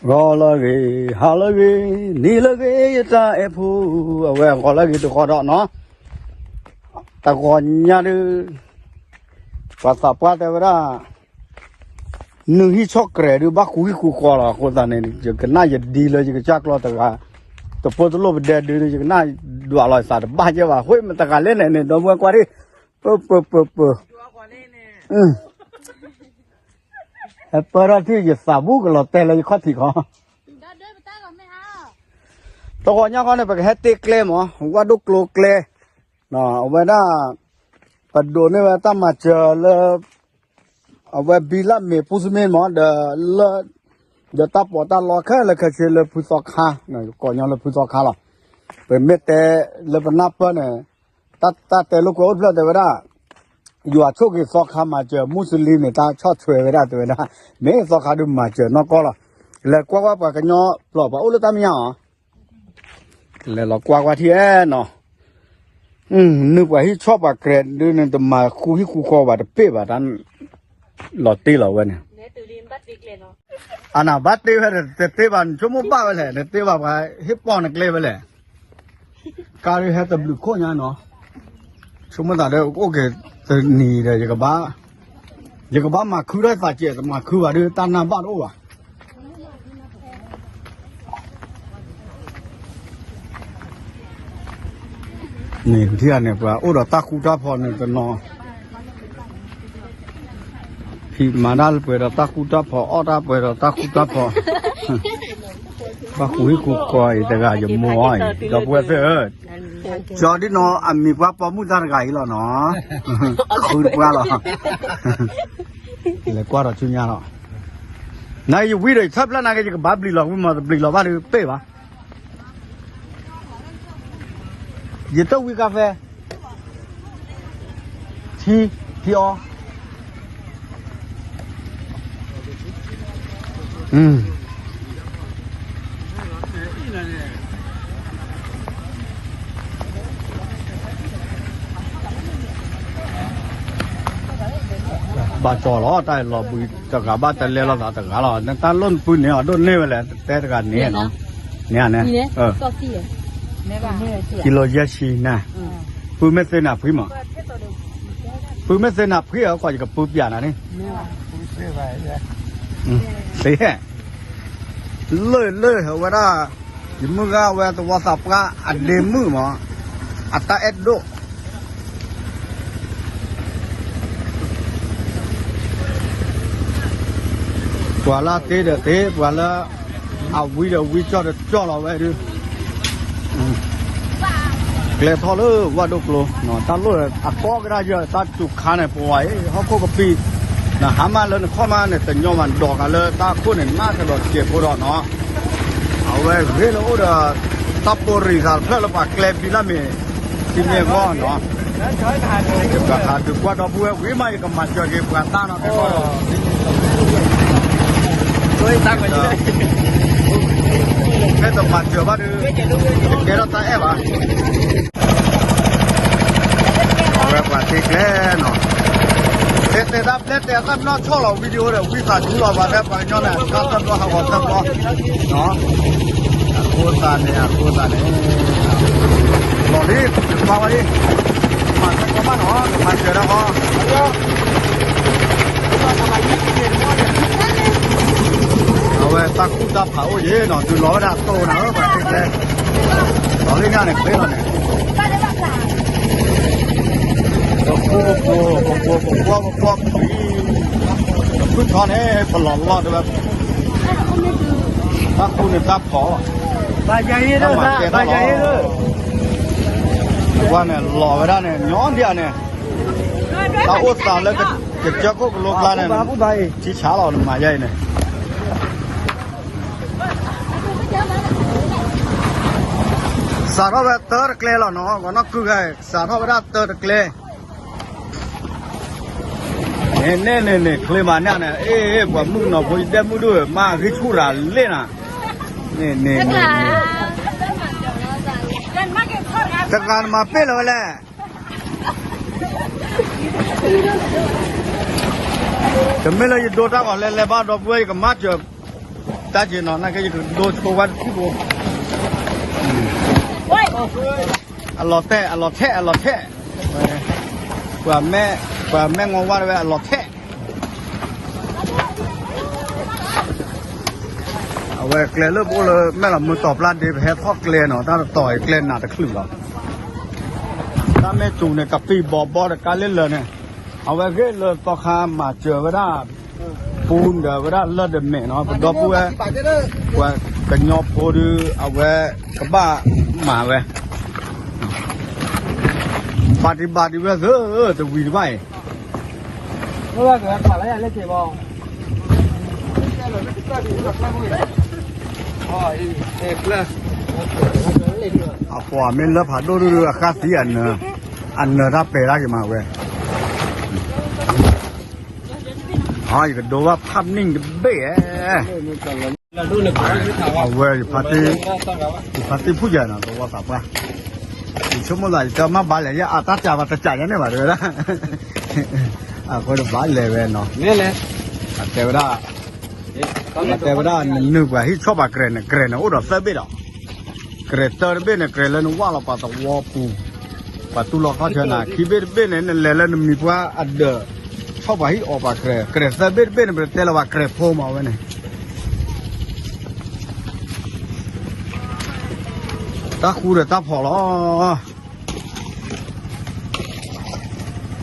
ဂီၤလၢအဂ့ၤ, ဟါလၢအဂ့ၤ, နံၤလၢအဂ့ၤ ယတၢ်အဲၣ်ဖိ, အဝဲဂီၤလၢအဂ့ၤတဂီၤဒီးနီၤ, တဂီၤညါဒုး ပှၤသးပှၢ်တဲဝဲဒၣ် နုာ်ဟံၣ်ဆီၣ်ကြဲးဒုး ဘၣ်ဃူဟံၣ်ဃူဃီလီၤ. အဃိသတးန့ၣ် ယကနၣ်ယဒံလၢယကစၢ်ကျီၢ်တဂၤ, တဖိတလိၣ်ပဒဲဒုး ယကနၣ်ဒွးလီၤယသးတဘၣ်ယဲဘၣ်. ဃိမတဂၤလဲၣ်န့ၣ်န့ၣ် ဒီပုၢ်ဝဲၢ်ကွၢ်ထံၣ်, ပၢပၢပၢပၢ, ဟဲပၢထီၣ်ထံၣ် ယသးဘူကလီၤတဲာ်လၢယခီၣ်ထံးခီ, တဂီၤညါခီန့ၣ် ပကဟဲတ့ကျဲမး, ဝၣ်ဒိၣ်ကျိၤကျဲ, အဝဲဒၣ် ပဒိးန့ၢ်ဝဲတၢ်မၤစၢၤလၢ အဝဲဘံလၢမ့ၢ်ပူၤစမ့ၢ်မး ဒီးလၢ ဒီးတၢ်ပီးတၢ်လီခဲလၢာ်ခဲဆ့လၢဖုသီခါ, ကိးညီလၢဖုသီခါလီၤ. ပမ့ၢ်တဲလၢပနၢ်ပၢၢ်န့ၣ် တၢ် တၢ်တဲလိာ်ကွဲအိၣ်တဖျၢၣ်တဲဝဲဒၣ် ယွၤဆိၣ်ဂ့ၤသီခါမၤစၢၤ မူစလံန့ၣ် တၢ်ဆီၣ်ထွဲဝဲဒၣ်တဲဝဲဒၣ်, မ့ၢ်သီခါဒုးမၤစၢၤနီၢ်ကီၢ်လီၤ. လဲၤကွၢ်ကွၢ်ပှၤကညီပျီၢ်ပှၤအိၣ်လၢတၢ်မဲာ်ညါအီၤ လဲၤလီၤကွၢ်ကွၢ်ထံၣ်အဲၣ်နီၤ, နုာ်ပှၤဟံၣ်ဆီၣ်ပှၤကြဲးဒုးန့ၣ် တမၤဃူဟံၣ်ဃူဃီဘၣ်တပ့ၢ်ဘၣ်တၢ် လီၤတ့လီၤဝဲန့ၣ်, အနဘၣ်တ့ဝဲတတ့ဘၣ် နဆိကမိၣ်ဘၣ်ဝဲလဲၣ် နတ့ဘၣ်ပှၤဟ့ၣ်ပီၢ်နကျဲဝဲလဲၣ်, ကါဒုးဟဲတဘျုးခိၣ်ညါနီၤ, ဆိကမိၣ်သးဒီးအိၣ်က့ၤတနံၤဒီး ယကဘၣ်မၤခုထီၣ်သးကဲး တမၤခုဘၣ်ဒီးတၢ်နၢ်ဘၣ်တအိၣ်ဘၣ် န့ၣ်ထံၣ်န့ၣ် ပှၤအိၣ်ဒီးတၢ်ဃူတၢ်ဖိးန့ၣ်တနီၤ, ဖံးမၤတၢ်လၢပှဲၤဒီးတၢ်ဃူတၢ်ဖိး အီၣ်တၢ်ပှဲၤဒီးတၢ်ဃူတၢ်ဖိး, ဘၣ်ဃူဟံၣ်ဃူဃီအံၤတဂၤယမိၢ်အံၤ ဒီပုၢ်ဝဲၢ်သ့ၣ်ဧၢ, ကၠီဒ်နီၤအမံၤပှၤပိာ်မုၣ်တၢ်တဂၤအံၤလီၤနီၤ, ဃုတပှၢ်လီၤ, လဲၤကွၢ်ဒီးဆူညါလီၤ, နယဝံၤဒီးယဆၢဖျၢၣ်နာ်က့ ယကဘၣ်ဘျံးလီၤဝံၤမး တဘျံးလီၤဘၣ်ဒီးပ့ၢ်ဘၣ် ယတဝံၤကါဖဲ, ထံ, ထံအီ, ဘၣ်ကၠီလီၤ တၢ်လီၤဘှံးတဂၤဘၣ်တလဲလိာ်သးတဂၤလီၤ နတၢ်လိၣ်နပုၢ်န့ၣ်အဒိၣ်န့ၢ်ဝဲလဲၣ် တဲတဂၤန့ၣ်နီၤ, န့ၣ်န့ၣ်, ကံလိယဲၢ်ဆံနၤ, ပုၢ်မ့ၢ်သ့နၤဖှံမး, ပုၢ်မ့ၢ်သ့နၤဖှံအဃိ ယကပုၢ်ပျးနၤန့ၣ်, သ့ လၢလၢအဝဲဒၣ်, ယမုၢ်ဂၤဝဲသဝီသးပှၢ်အဒ့မုၣ်မး, အတၢ်အဲၣ်ဒိၣ်, ပှၤလၢတ့ဒီးတ့ ပှၤလၢ အဝံဒီးဝံ ကၠီဒီးကၠီလီၤဝဲဒုး, ကျဲထီၣ်လၢဝၣ်ဒိၣ်ကျိ, တၢ်လိၣ်အကီကဒါယၢ် တၢ်စူၤခါန့ၣ် ပဝဲအံၤ ဟီၣ်ခိၣ်ကပံာ်, နဟါမၢ်လၢနခီၣ်မၢ်န့ၣ် တညီမး နဒိးဃာ်လၢတၢ်ခိၣ်န့ၣ် နးကဒီးစဲးဖိဒီးနီၤ, အဝဲဂ့ၤလၢအိၣ်ဒီး တၢ်ပိာ်ရံးသးတဖျၢၣ်လၢပှၤကျဲဘံလၢမ့ၢ် စံမ့ၢ်ဂီၢ်နီၤ, ယကဟးဒုးကွၢ်ဒီပုၢ်ဝဲၢ်ဝံၤမး ယကမၤစၢၤက့ၤပှၤတၢ်နီၤ ဖဲကီၢ် ဖဲတမၤစၢၤဘၣ်ဒီး ယကဲထီၣ်တၢ်အဲၣ်ဘၣ်, အဝဲပှၤတ့ကျဲနီၤ, တဲတဲတၢ်ပျဲတဲတၢ်ပနီၣ်ဆီၣ်လီၤ ဝံၤဒံးအိၣ်ဒီး ဝံသးစူၤလီၤ ပှၤဖဲပှၤကညီန့ၣ် တၢ်သၢဘျီဟးဂီၤသၢဘျီ, အဃိသတးန့ၣ် အဃိသတးန့ၣ် လီၤလံ ယကွၢ်ဝဲလံ, မၤသကိးမးနီၤ မၤစၢၤတၢ်ဃီ အဝဲတၢ်ကူၣ်တၢ်ဖးအိၣ်ယံၤနီၤ တုၤလီၤဝဲဒၣ်တိၢ်နၤဧၢ ပှၤသ့ကျဲ, လီၤလံညါန့ၣ် ကျဲလီၤန့ၣ်, ပကိပကိ ပကိပကိ ပကိပကိ, ပဖုထီန့ၣ် ပလီၤလီၢ်တဝဲ, တၢ်ကူၣ်န့ၣ်တၢ်ဖး, တၢ်မၤကဲတၢ်လီၤ, ပှၤန့ၣ်လီၤဝဲဒၣ်န့ၣ် ညီဒ်န့ၣ်, တၢ်အိၣ်သးလၢကစၢၢ်ခိၣ်ကလိကျါန့ၣ်, ထံဆးလီၤနမၤယါအံၤန့ၣ် စးထီၣ်ဝဲတၢတကျဲလီၤနီၤ ဂီၤနီၢ်ကုၢ်ဂၤ စးထီၣ်ဝဲဒၣ်တၢတကျဲ, န့ၣ်န့ၣ်န့ၣ်န့ၣ် ချ့မးန့ၣ်န့ၣ် အ့ၣ် ပှၤမုၣ်ကနီၤဖိ ယဒဲမုၣ်ဒိၣ်မး ဂံၢ်ဆူၣ်ရၤလ့ၣ်နၤ, န့ၣ်န့ၣ်န့ၣ်န့ၣ်, တဂၤနမၤပ့ၢ်လၢၤဝဲလဲၣ် တမ့ၢ်လၢယဒိတၢ်ဂီၤလဲၤလဲၤဘၣ်ဒီပုၢ်ဝဲၢ် ယကမၤစၢၤ, တၢ်က့ၤနီၤ နာ်က့ယကဒိဆိဝဲတထံၣ်ဖိ, အလီၤတဲာ် အလီၤထဲး အလီၤထဲး, ပှၤမဲ ပှၤမဲငီဝါတဝဲအလီၤထဲး. အဝဲကျဲလၢပအိၣ်လၢမဲၢ်လီၤမုၢ်တီၤပျၢ်ဒ့ ပဟဲထီၣ်ကျဲနီၤ တၢ်တတီၤအံၤကျဲနးတချုးလီၤ. တၢ်မ့ၢ်တူၢ်န့ၣ် ကပံာ်ဘီဘီတကါလၢလၢာ်န့ၣ်, အဝဲဂ့ၢ်လၢသီခါမၤစၢၤဝဲဒၣ် ပူဒီးဝဲဒၣ်လၢၢ်တမဲာ်နီၤ ပဒီပုၢ်ဝဲၢ် ပှၤကညီဖိဒုး အဝဲကဘၣ်မၤဝဲ ပာ်တံၢ်ဘၣ်တံၢ်ဝဲသၢ တဝံၤတဘၣ်အံၤ, အပှၤမ့ၢ်လၢဖးဒိၣ်ဒုး အဃၣ်သံအနၢၤ, အနၢၤတၢ်ပဲာ်တၢ်က့ၤမးဝဲ, ယကဒိဘၣ်ဖးနံၣ်တဘ့ၣ်ဧဲ အဝဲ ယဖါတံၢ်ဖူၣ်ယၤနီၤ သဝီသးပှၢ်, ယဆိကမိၣ်သး ယတမ့ၢ်ဘၣ်လဲၣ် ယအတၢ်ကးဘၣ်တကးညါန့ၣ်ဘၣ် တဲဝဲဒၣ်, အဃိတဘၣ်လဲၤဝဲနီၤ, အတဲဝဲဒၣ်, အတဲဝဲဒၣ် နနုာ်ပှၤဟံၣ်ဆီၣ်ပှၤကြဲးန့ၣ် ကြဲးန့ၣ်အိၣ်ဒီးသၢဘ့ၣ်ဒီး, ကြဲးတၢတဘ့ၣ်န့ၣ် ကြဲးလၢနဝၢ်လီၤပှၤသဝီပူၤ, ပှၤတူၢ်လိာ်ခီၣ်ဆၢနၤ, ခံဘ့ၣ်တဘ့ၣ်န့ၣ် နလဲၤလၢနမံၤပှၢ်အဒၢး ဆီၣ်ပှၤဟံၣ်အီၣ်ပှၤကြဲး, ကြဲးသၢဘ့ၣ်တဘ့ၣ်န့ၣ် ပတဲလီၤပှၤကြဲးဖိမးဝဲန့ၣ် တၢ်ဃူဒီးတၢ်ဖိးလီၤ.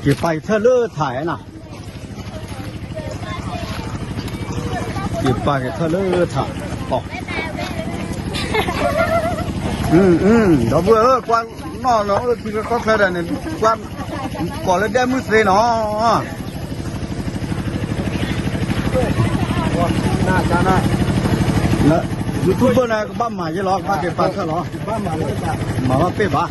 က့ၤပာ်က့ၤထၢၣ်လၢထးဧဲနၤ, က့ၤပာ်က့ၤထၢၣ်လၢထး, ဒီပုၢ်ဝဲၢ်ဧၢ ကွၢ်နီၣ်နီၣ်အိၣ်လၢထံချၢကီၢ်ချၢဒီးန့ၣ် ကွၢ်ကိးလၢဒဲမုၢ်သ့နီၤ YouTube န့ၣ် ကဘၣ်မၤယဲလီၤ ကဘၣ်က့ၤပာ်ထၢၣ်လီၤ, မၤဘၣ်ပ့ၢ်ဘၣ်.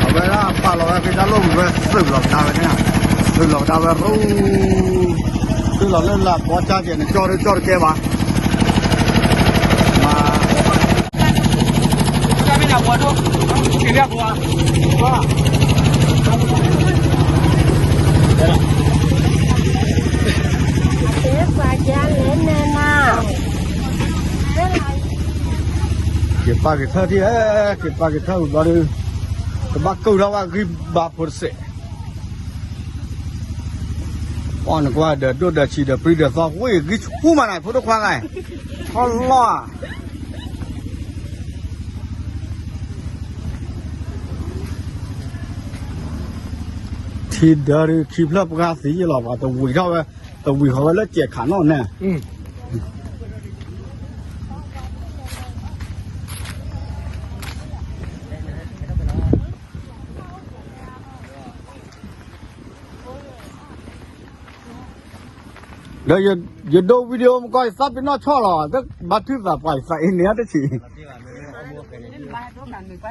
အဝဲဒၣ်ပာ်လီၤဝဲဖဲတၢ်လိၣ်မူၤဝဲသုးလီၤကဒါဝဲန့ၣ်, သုးလီၤကဒါဝဲရူ, သုးလီၤလၢလၢကီၢ်ကၢကဲန့ၣ် ကၠီဒုကၠီတကဲဘၣ်, မၤ က့ၤပာ်က့ၤထၢၣ်ထံၣ်ဧဲ, က့ၤပာ်က့ၤထၢၣ်ဝံၤဘျီဒီး ကဘၣ်ကုၢ်ထီၣ်ဝဲဂံၢ်ဘါဖိတစဲး, အီၣ်နကွၢ်ဒီးဒိၣ်ဒီးဆံးဒီးပြံဒီးသီ ဝံၢ်ဂံၢ်ဆူၣ်မးနၤ ဖိဒိၣ်ခွါဂၤ, ထီၣ်လီၢ် ထံဒၢဒုးခံဖျၢၣ်ပှၢ်သံယလီၤ ပှၤတဝံၤထီၣ်ဝဲ, တဝံၤဃီၤဝဲလၢစဲးခးနီၣ်န့ၣ်, ဒီးယဒိ video မကီၢ် ယသးပ့ၤနီၣ်ဆီၣ်လီၤ ဘါထုကဖၣ်ပှၤယသးအံၤန့ၣ်တဆံး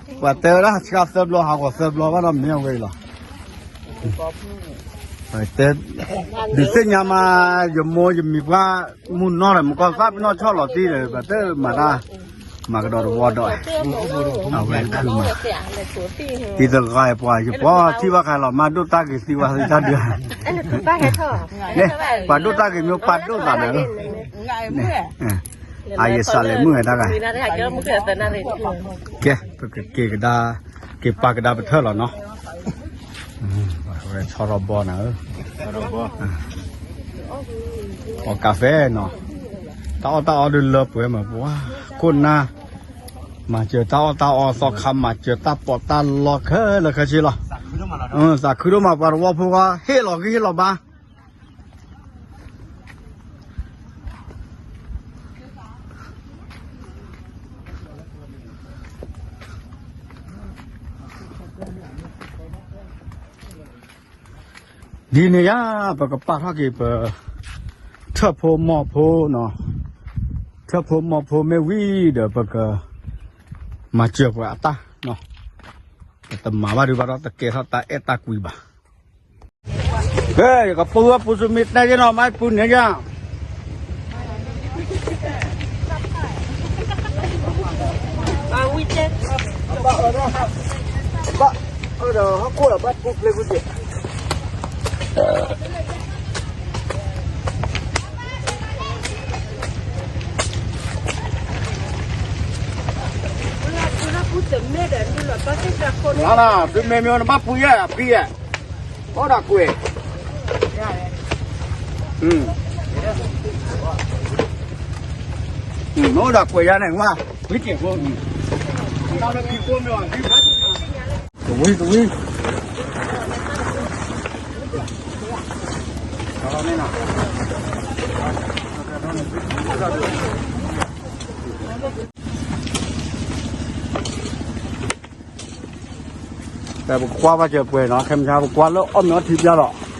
ပှၤတဲဝဲဒၣ်ဆှါသၢဘျီ ဟးဂီၤသၢဘျီဘၣ်ဒီးမ့ၢ်အဝဲအံၤလီၤ. တဲ ဒုးသ့ၣ်ညါမး ယမိၢ်ယမံၤပှၢ် မုၢ်နီၢ်ဒီး မကီၢ်သးပ့ၤနီၣ်ဆီၣ်လီၤတံၢ်ဒီး ပှၤတဲမၤတၢ် မၤကဒီးတဝီဒီး အဝဲခုမး တံၤသဂၤပှၤ ယပှၤထံၣ်ဘၣ်ခါလီၤ မၤဒိၣ်တၢ်ဂ့ၤသံဝဲတၢ်ဒုး ပှၤဒိၣ်တၢ်ဂ့ၤမ့ၢ်ပာ်ဒိၣ်သးန့ၣ်လီၤ. အယစးလဲၤမုၢ်ဝဲတၢ်ဂၤ ကဲ ပကက့ၤကဒါ က့ၤပာ်ကဒါပထၢၣ်လီၤနီၤ. ဝဲဆီထီၣ်ဘီနၤဧၢ အီၣ်ကါဖဲနီၤ တၢ်အီၣ်တၢ်အီဒုးလၢပှဲၤမး ပှၤခိၣ်နၢ် မၤစၢၤတၢ်အီၣ်တၢ်အီသီခါ မၤစၢၤတၢ်ပီးတၢ်လီခဲလၢာ်ခဲဆ့လီၤ. သးခုဒိၣ်မး ပှၤတဝီဖိဂီၢ် ဟ့ၣ်လီၤဂံၢ်ဟ့ၣ်လီၤဘါ ဒ်န့ၣ်ယါ ပကပာ်ထီၣ်က့ၤပ ထၢၣ်ဖိမီၢ်ဖိနီၤ ထၢၣ်ဖိမီၢ်ဖိမ့ၢ်ဝံၤဒီး ပကမၤစၢၤပှၤအတၢ်နီၤ ပတမၤဘၣ်ဒုးဘၣ်ဒီး တကဲထီၣ်တၢ်အဲၣ်တၢ်ကွံဘၣ် ကဲ ယကပူၤဝဲပူၤစူမ့ၢ်တဲက့ၤနီၤ မ့ၢ်ပူၤန့ၣ်ယါ ဘၣ်အၢဒီး ဘၣ်အၢဒီးဟီၣ်ခိၣ်ဒီးဘၣ်ပူၤဖျဲးပူၤက့ၤ လၢနၤ သုမ့ၢ်မ့ၢ်နဘၣ်ပူၤယဲၢ်အဖံယဲၢ် အိၣ်ဒီးကွဲး အိၣ်ဒီးကွဲးယါန့ၣ် ဝါ ဝံၤက့ၤဖိ တဝံၤတဝံၤ ပကွၢ်ဘၣ်စၢၤပှဲၤနီၤ ခဲမုၢ်ဆါပကွၢ်လၢအီၣ်မ့ၤအီထံပျါလီၤ.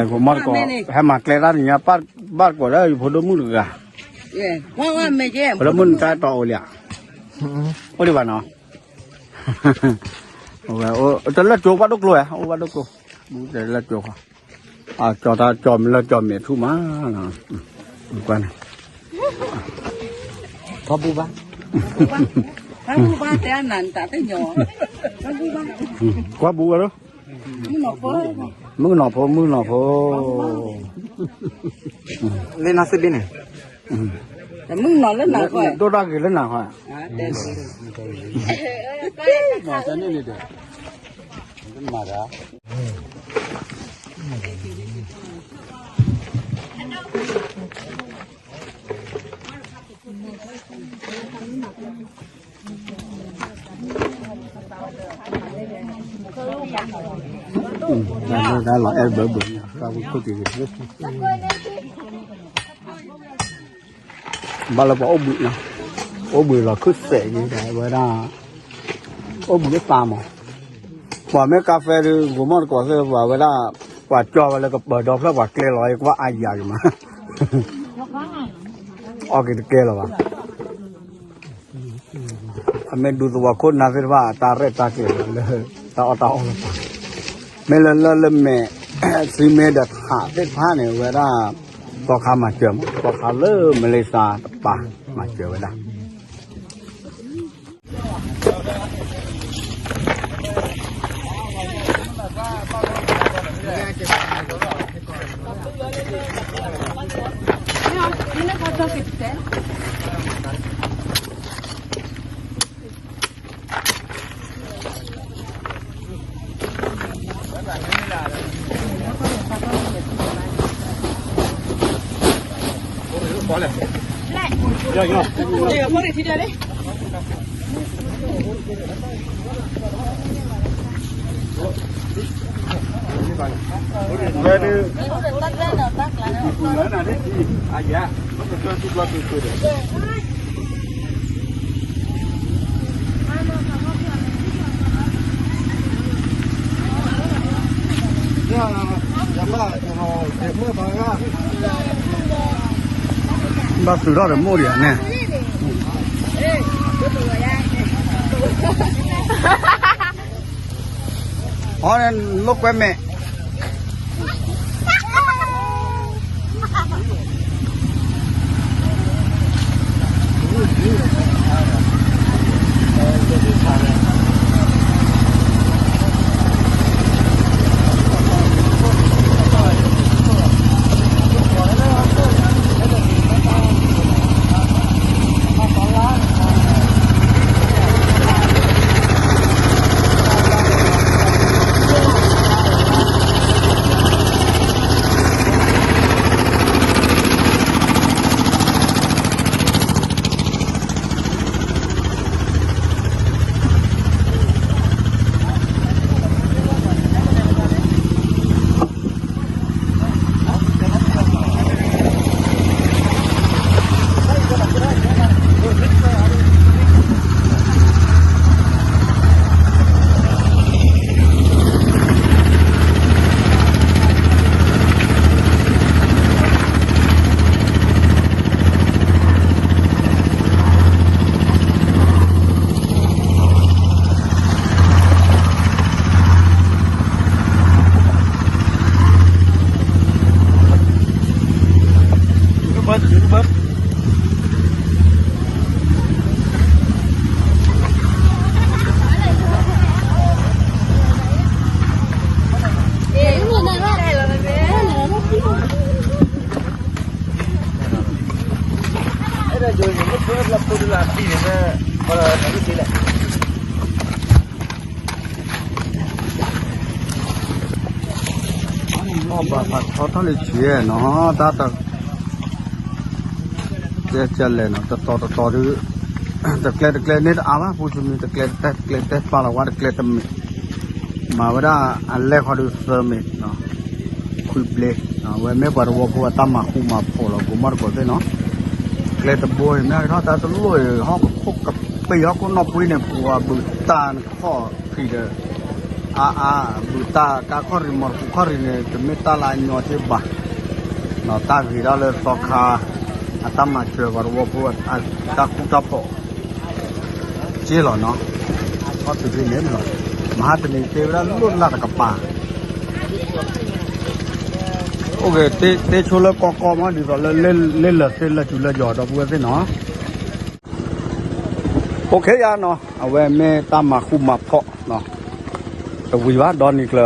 မီၢ်တကိး ဟဲမၤကျဲတၢ်တညါ ဘၣ်တကိးဒီးယဖိဒိၣ်မုၣ်တဂၤ ဖိဒိၣ်မုၣ်နတၢ်တီအိၣ်လံဧါ အိၣ်ဒံးဘၣ်နီၤ တလၢကၠိဘၣ်ဒိၣ်ကျိဧါ အိၣ်ဘၣ်ဒိၣ်ကျိ ဘူးတလၢကၠိဃီ ကၠီတၢ်ကၠီမ့ၢ်လၢကၠီမဲာ်ထူၣ်မး ကွၢ်န့ၣ် ထီဘူဘၣ် ထီဘူဘၣ်တဲနၤတၢ်တညီ ကွၢ်ဘူးဝဲလီၤ မုၣ်ကနီၤဖိ မုၣ်ကနီၤဖိ လၢနၤစ့ဘ့ၣ်န့ၣ် မုၣ်ကနီၤလၢနၤဃီ ဒိၣ်တၢ်ဂ့ၤလၢနၤဃီ မၤတန့ၢ်န့ၣ်ဒီး မၤတၢ် လီၤအဲၣ်ဘၢဘၢ တၢ်ဝံခိၣ်တံၢ်ဂ့ၤ ဘၣ်လၢပှၤအိၣ်ဘှံးနီၤ အိၣ်ဘှံးလီၤခုၣ်စဲးက့ၤ ဝဲဒၣ် အိၣ်ဘှံးအသးမး ပှၤမ့ၢ်ကါဖဲဒုး ဂိၤမီၢ်တကိးသ့ၣ်ပှၤဝဲဒၣ် ပှၤကၠီဝဲလၢကပၢၤဒီဖျၢၣ်ပှၤကျဲလီၤ ကွၢ်အါယၤက့ၤမး အီၣ်က့ၤတကဲလၢၤဘၣ် အမ့ၢ်ဒူသဝီခိၣ်နၢ်သ့ၣ်တဖၣ် တၢ်ရဲၣ်တၢ်ကျဲၤလၢ တၢ်အီၣ်တၢ်အီလၢပှၤ မ့ၢ်လၢလၢလၢမဲာ် စံမ့ၢ်ဒီးထးသ့ၣ်တဖၣ်န့ၣ် ဝဲဒၣ် သီခါမၤစၢၤမး သီခါလၢမလ့ၡါတပၤ မၤစၢၤဝဲဒၣ် ဘၣ်သုးထီၣ်ဒီးမိၢ်ဒံးဧါန့ၣ် အီန့ၣ်လိာ်ကွဲမဲာ် အီၣ်ဘၣ်ဖးထီထီၣ်လၢဆံးနီၤ, တၢ်တ ကဲကဲလဲၣ်နီၤ, တတီၤတတီၤဒုး, တကျဲတကျဲန့ၣ်တအါဘၣ်, ပူၤစမံၤတကျဲတတဲ တကျဲတဲပာ်လီၤဝဲတကျဲတမ့ၢ်, မၤဝဲဒၣ်အလဲၢ်ဃီဒုးသၢမ့ၢ်, ခွံဘျ့, အဝဲမ့ၢ်ပှၤတဝီဖိအတၢ်မၤဃူမၤဖိးလီၤ ကိးမီၣ်တကိးသ့ၣ်နီၤ, ကျဲတဘိအံၤ မ့ၢ်ဟဲထီၣ်တၢ်တလိၣ်အံၤ ဟီၣ်ခိၣ်ကပ့ၢ်ဟီၣ်ခိၣ်နီၢ်ပှ့ၤန့ၣ် ပှၤဘုးတၢ်နခီၣ်ဖံးဒီး အါအါ, ဘုးတၢ်ကါခီၣ်ရံၣ် မီၢ်တပူၤခီၣ်ရံၣ်န့ၣ် တမ့ၢ်တၢ်လၢအညီက့ဘၣ်, တၢ်ဂ့ၤဒၣ်လၢသီခါ အတၢ်မၤစၢၤပှၤတဝီဖိ အတၢ်ဃူတၢ်ဖိး က့လီၤနီၤ, ခီၣ်ဖံးန့ၣ်လီၤ, မဟါတနံၤတဲဝဲဒၣ်လိၣ်လၢတကပၤ, အိၣ်က့ၤ တဲဆိလၢကီကီမး ဒ်သိးလၢ လၢလၢာ်သ့လၢာ်စူၤလၢာ်ယီၤဒီပုၢ်ဝဲၢ်သ့ၣ်နီၤ အိၣ်ခ့ယါနီၤ, အဝဲမ့ၢ်တၢ်မၤဃူမၤဖိးနီၤ, တဝံၤဘၣ်ဒီနံၤကျၢၤလီၤ,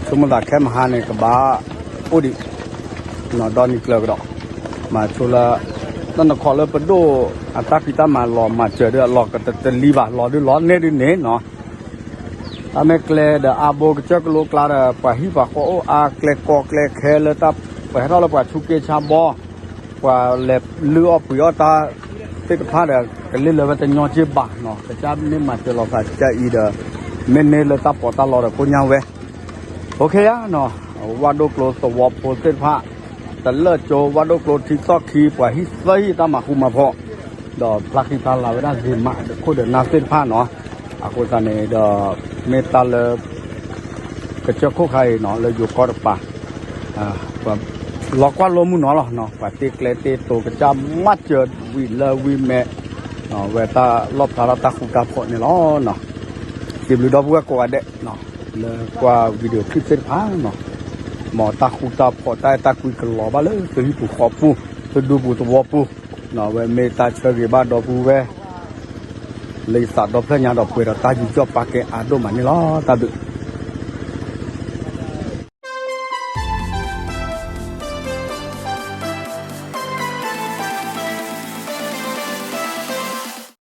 ဆိကမိၣ်သးခဲမဟါန့ၣ် ကဘၣ်အိၣ်ဒံး, ဒီနံၤကျၢၤကဒီး, မၤဆိလၢ တၢ်နခီလၢပဒိၣ် အတၢ်ဖံးတၢ်မၤလီၤမၤစၢၤဒုး အလီၢ်ကတတလံဘၣ် လီၤဒုးလီၤန့ၢ်ဒုးန့ၣ်နီၤ တၢ်မ့ၢ်ကျဲဒီးအါဘိကစၢၢ်ကလိကျါဒီး ပှၤဟံၣ်ပှၤဃီအိၣ်အါ ကျဲကီကျဲခဲလၢတၢ် ပှၤဟဲထီၣ်လၢပှၤဆူးက့ဆါဘီ, ပှၤလဲၤလုၢ်အီၣ်ပှ့ၤအီၣ်တၢ်သ့ၣ်တဖၣ်ဒီး ကလ့ၢ်လၢဝဲတညီက့ဘၣ်နီၤ, ကစၢ်မ့ၢ်မၤစၢၤလီၤသးကစၢ်အံၤဒီး မ့ၢ်န့ၢ်လၢတၢ်ပီးတၢ်လီဒီးကိညါဝဲ, အိၣ်ခ့ယါနီၤ, ဝၣ်ဒိၣ်ကျိသဝီဖိသ့ၣ်တဖၣ် တလၢာ်ကၠိ ဝၣ်ဒိၣ်ကျိထံသီၣ်ခံ ပှၤဟံၣ်သၢဟံၣ်တၢ်မၤဃူမၤဖိး ဒီးဖျါဃံဖျါလၤဝဲဒၣ်ဂ့ၤမး ဒီးခိၣ်ဒီးနၢ်သ့ၣ်တဖၣ်နီၤ, အဃိသတးန့ၣ်ဒီး မ့ၢ်တၢ်လၢ ကစၢၢ်ခိၣ်ခါအံၤနီၤ လၢယိၤကီၢ်တပၤ ပှၤလီၤကွၢ်လိမုၢ်နီၤလီၤ, ပှၤတ့ကျဲတ့တိၤ ကစၢ်မၤစၢၤဝံၤလၢဝံၤမဲာ် ဝဲတၢ်လီၣ်ဖျါထီၣ်တၢ်ဃူတၢ်ဖိးန့ၣ်လီၤ. စံးဘျုးဒီပုၢ်ဝဲၢ်ကိးဂၤဒဲး လၢကွၢ် video clip သ့ၣ်တဖၣ်နီၤ, မ်တၢ်ဃူတၢ်ဖိး တၢ်အဲၣ်တၢ်ကွံကလီၤဘၣ်လၢသုဟံၣ်ပူၤဃီပူၤ သုဒူပူၤသဝီပူၤ, အဝဲမ့ၢ်တၢ်ဆၢဂ့ၤဘၣ်ဒီပုၢ်ဝဲၢ် လၢယသးဒီဖျၢၣ်ညါဒီးပှဲၤဒီးတၢ်ယူးယီၣ်ပာ်ကဲအါဒိၣ်မးန့ၣ်လီၤ. တၢ်ဘျုး